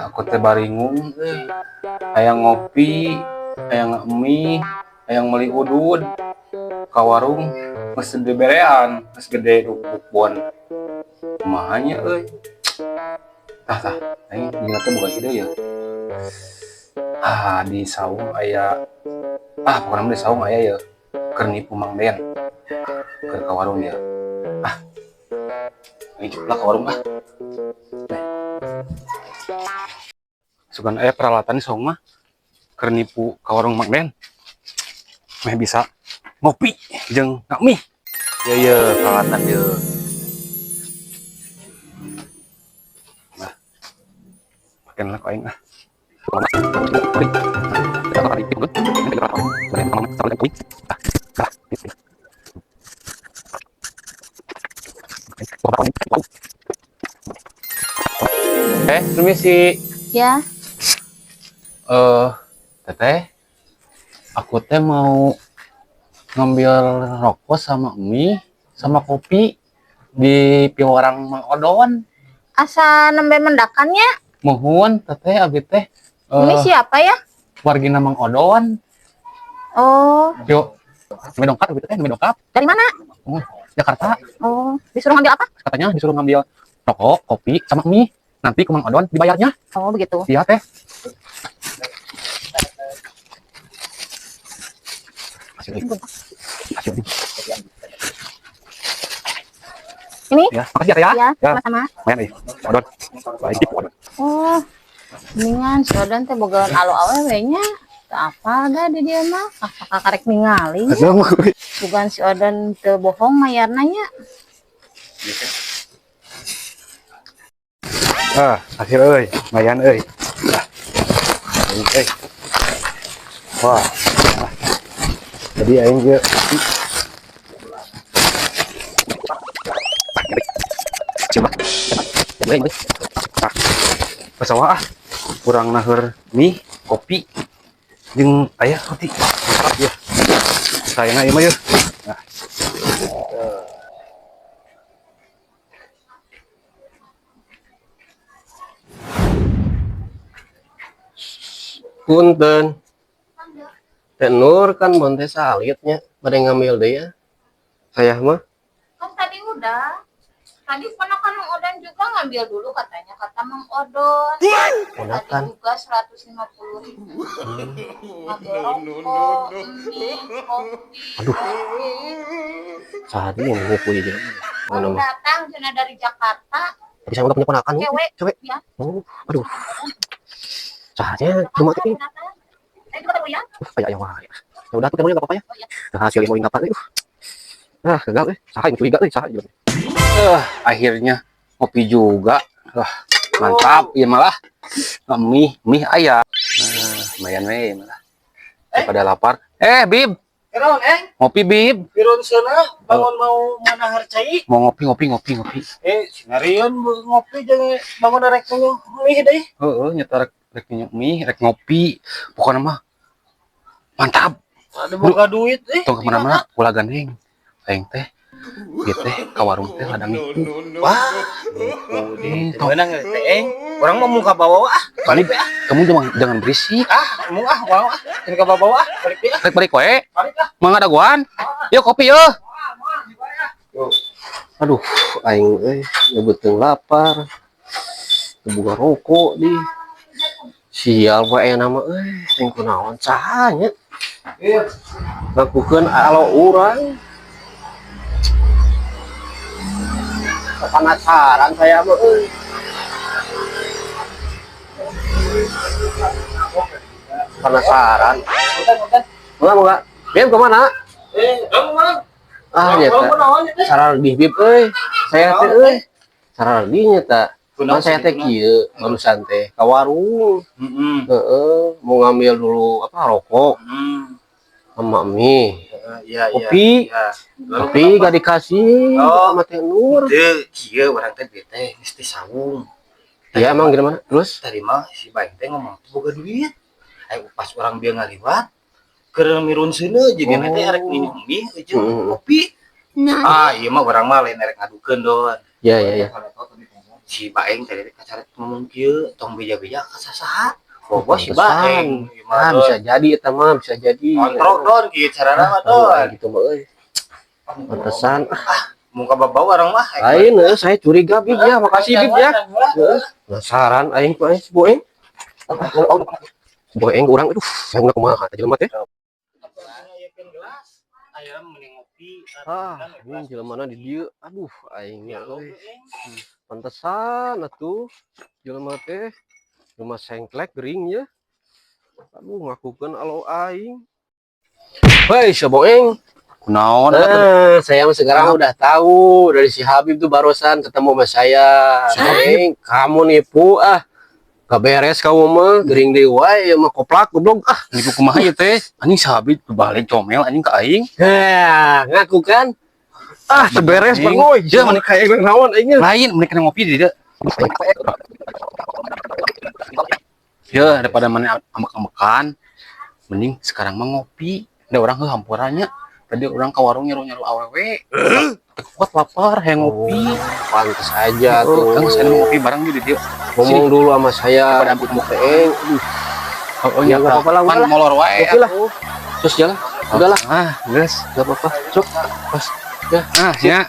Aku teh baringung euy. Hayang ngopi, hayang mie, hayang meuli udud ka warung geus diberean, geus gede bon. Kumaha nya euy. Tah tah, aing dina teh boga ide ya. Ah, di saung aya, ah pokona mah di saung aya ya keur nipu Mang Den. Keur ka warung ya. Ah. Aing ceplak ka warung ah. Sugan aya peralatan di saung mah keur nipu ka warung Mang Den. Meh bisa ngopi jeung mie. Ye ye peralatan ye. Nah. Pakeun lah ku aing ah. Permisi. Ya. Teteh, aku teh mau ngambil rokok sama mie sama kopi di piwarang Mang Odon. Asa nembe mendakannya? Mohon, teteh, abi teh. Ini siapa ya? Wargina Mang Odon. Oh. Yuk, nembe dongkap, abi teh, nembe dongkap. Dari mana? Oh, Jakarta. Oh, disuruh ngambil apa? Katanya disuruh ngambil rokok, kopi, sama mie. Nanti ke Mang Odon dibayarnya. Oh, begitu. Iya, teh. Kasih lagi. Kasih lagi. Ini? Ya, makasih ya, Teh, ya. Iya, Ya. sama-sama. Lumayan, euy. Odon. Baik, Odon. Oh, mendingan si Odon teh boga alo awewe nya. Teu apal dah di dia mah. Kakak karek ningali. Bukan si Odon teu bohong mayarna nya. Ah, hasil euy, lumayan euy. Ah. Euy. Wah. Jadi aing ge coba. Ah. Pesawa ah. Kurang naheur mie, kopi jeung aya roti. Mantap ya. Sayangna ieu mah yeuh. Nah. Punten. Teh Nur kan bon teh salitnya bade ngambil deui ya. Saya mah. Kan tadi udah. Tadi ponakan Mang Odon juga ngambil dulu katanya, kata Mang Odon. Ponakan. Tadi juga 150.000. Ngambil rokok, mie, kopi. Aduh. Sehari ini nipu aja. Baru datang cina dari Jakarta. Tapi saya udah punya ponakan. Cewek. Cewek. Ya. Oh, aduh. Sahanya cuma ini. Ya. Kayak ayah wah. Ya udah, tuh nggak apa-apa ya. Oh, iya. Nah, hasil mau kapan nih? Nah, gagal eh. Sah yang curiga sah juga. Akhirnya ngopi juga. Wah, mantap ya malah. Mie, mie ayah. Lumayan we malah. Pada lapar. Bib. Keron, eh. Ngopi, Bib. Pirun sana bangun mau manahar cai. Mau ngopi, ngopi, ngopi, ngopi. Sinarion ngopi jeung bangun rek mie deui. Heeh, nyata rek mie, rek ngopi. Pokoknya mah mantap. Ada boga duit eh. Tong kemana-mana ulah gandeng. Aing teh ieu teh ka warung teh ladang nipu. Wah, nipu. Tong beunang teh eh. Urang mah mun ka bawa ah. Balik ah. Kamu jangan berisik. Ah, mun ah, urang ah. Mun ka bawa ah, balik ah. Balik balik wae. Balik ah. Mangga dagoan. Yuk kopi yeuh. Aduh, aing euy nyebuteun lapar. Teu boga rokok di. Sial wae aya nama euy, teh kunaon saha nya? Iya. Lakukeun alo urang. Penasaran saya mah euy. Penasaran. Enggak, enggak. Bib kemana? Kamu mana? Ah, nyata. Cara lebih bib euy. Saya teh euy. Cara lebih nyata. Kan saya teh kieu barusan teh ka warung. Heeh, mau ngambil dulu apa rokok. Sama mie. Iya, Kopi. iya. Tapi gak dikasih sama Teh Nur. Teu kieu urang teh bete teh geus teh sawung. Ya emang gimana? Terus tadi mah si Baing teh ngomong boga duit. Ayo pas urang bieu ngaliwat keur mirun seuneu jeung teh arek minum mie jeung kopi. Ah, ieu mah urang mah lain arek ngadukeun don. Ya, ya, ya. Si Baeng tadi teh kacaret ngomong kieu, tong beja-beja ka sasaha. Bobo si Baeng. Ah, bisa jadi eta mah, bisa jadi. Kontrol Don kieu carana mah Ah, Don. gitu mah euy. Pantesan. Muka babau orang mah. Lain euy, saya curiga, Bib, ya. Makasih, Bib, ya. Heeh. Penasaran aing ku aing si Boeng. Si Boeng urang, aduh, saya udah kumaha teh jelema teh. Ayeuna mending ngopi. Ah, ini jelema di dieu. Aduh, aing nya euy. Pantesan atuh jelema teh jelema sengklek gering ya. Aduh, ngakukeun alo aing. Hei, si Boeng. Kunaon atuh? Nah, saya mah sekarang udah tahu dari si Habib tuh barusan ketemu sama saya. Boeng, kamu nipu ah. Gak beres kamu mah, gering deui wae ya mah, koplak goblok ah. Nipu kumaha ieu teh? Anjing, si Habib balik comel anjing ka aing. Hah, ngaku kan? Ah, seberes Anjing. bangoy. Ya, mana kayak naon aing. Lain mereka ngopi di dieu. Ya, daripada mana ambek-ambekan, mending sekarang mah ngopi. Ada orang heuh hampurannya. Tadi orang ke warung nyaru-nyaru awewe. Teu kuat lapar, hayang ngopi. Oh, pantes aja Tuh, tuh. kan saya mau ngopi bareng di dieu. Ngomong dulu sama saya Daripada gitu teh. Aduh, Oh, ya, nggak apa-apa lah, Pan udahlah. molor wae. Ngopi lah. Terus jalan. Udahlah, Ah, geus. nggak apa-apa. Sok, pas. Ya, Ah, ya.